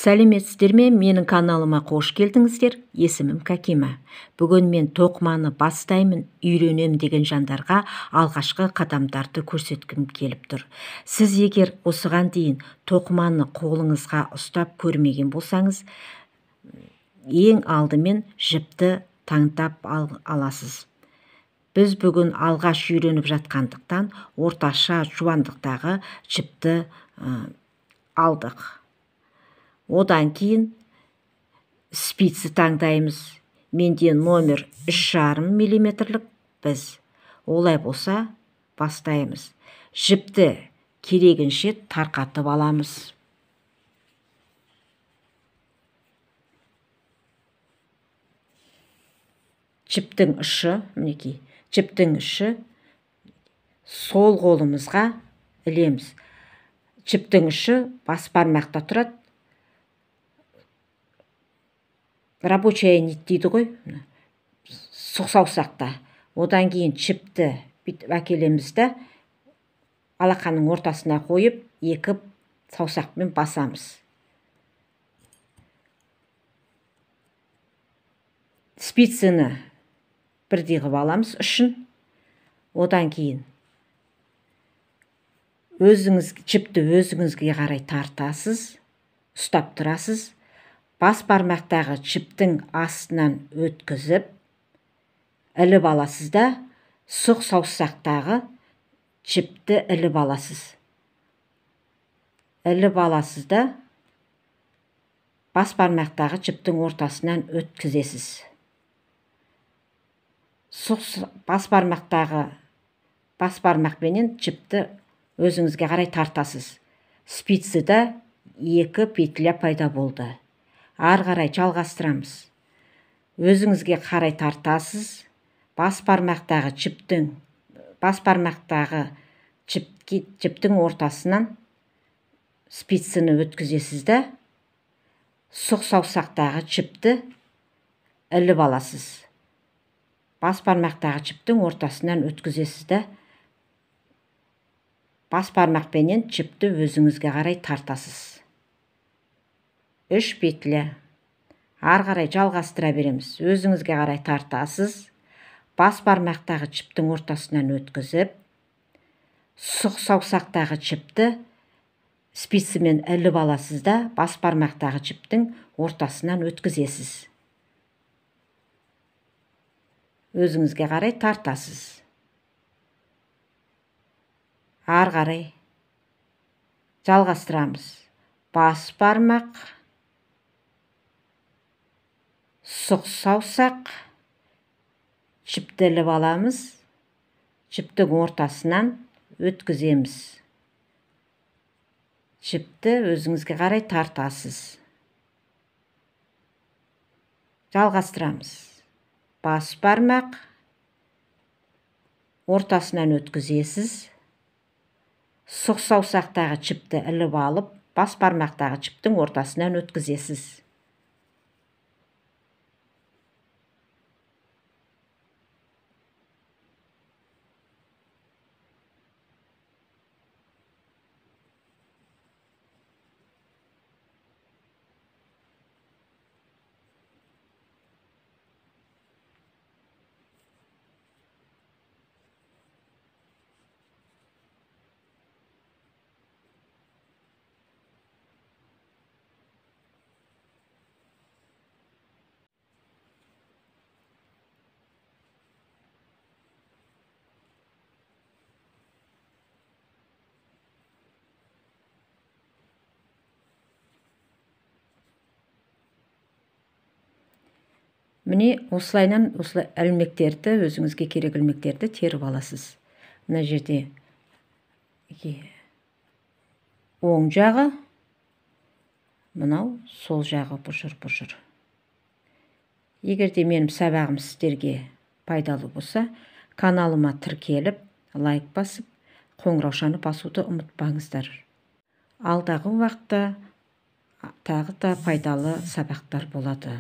Сәлеметсіздер ме, менің каналыма қош келдіңіздер. Есімім Кәкима. Бүгін мен тоқыманы бастаймын, үйренем деген жандарға алғашқы қадамдарды көрсеткім келіп тұр. Сіз егер осыған дейін тоқыманы қолыңызға ұстап көрмеген болсаңыз, ең алдымен жіпті таңдап аласыз. Біз бүгін алғаш үйреніп жатқандықтан орташа жуандықтағы жіпті алдық. Одан кейін спицы таңдаймыз. Менде номер 3,5 миллиметрлік біз. Олай болса, бастаймыз. Жіпті керегінше тарқатып аламыз. Жіптің ұшы, мінекей, жіптің ұшы сол қолымызға ілеміз. Жіптің ұшы бас бармақта тұрады. Рабочая нить дейді ғой, сұқ саусақта. Одан кейін жіпті бүйтіп әкелеміз де, алақанның ортасына қойып, екі саусақпен басамыз. Спицыны бірдей қылып аламыз ұшын. Одан кейін өзіңіз жіпті өзіңізге қарай тартасыз, ұстап тұрасыз. Бас бармақтағы жіптің астынан өткізіп, іліп аласыз да, сұқ саусақтағы жіпті іліп аласыз. Іліп аласыз да, бас бармақтағы жіптің ортасынан өткізесіз. Сұқ бас бармақтағы бас бармақпенен жіпті өзіңізге қарай тартасыз. Спицыда екі петля пайда болды. Ары қарай жалғастырамыз. Өзіңізге қарай тартасыз. Бас бармақтағы жіптің, бас бармақтағы жіптің ортасынан спицыны өткізесіз де, сұқ саусақтағы жіпті іліп аласыз. Бас бармақтағы жіптің ортасынан өткізесіз де, бас бармақпенен жіпті өзіңізге қарай тартасыз. 3 петля. Ары қарай жалғастыра береміз. Өзіңізге қарай тартасыз. Бас бармақтағы жіптің ортасынан өткізіп, сұқ саусақтағы жіпті спицамен іліп аласыз да, бас бармақтағы жіптің ортасынан өткізесіз. Өзіңізге қарай тартасыз. Ары қарай жалғастырамыз. Бас бармақ, сұқ саусақ, жіпті іліп аламыз, жіптің ортасынан өткіземіз. Жіпті өзіңізге қарай тартасыз. Жалғастырамыз. Бас бармақ, ортасынан өткізесіз. Сұқ саусақтағы жіпті іліп алып, бас бармақтағы жіптің ортасынан өткізесіз. Міне осылайынан осылай ілмектерді, өзіңізге керек ілмектерді теріп аласыз. Мына жерде оң жағы, мынау сол жағы бұжыр-бұжыр. Егер де менің сабағым сіздерге пайдалы болса, каналыма тіркеліп, лайк басып, қоңыраушаны басуды ұмытпаңыздар. Алдағы уақытта тағы да пайдалы сабақтар болады.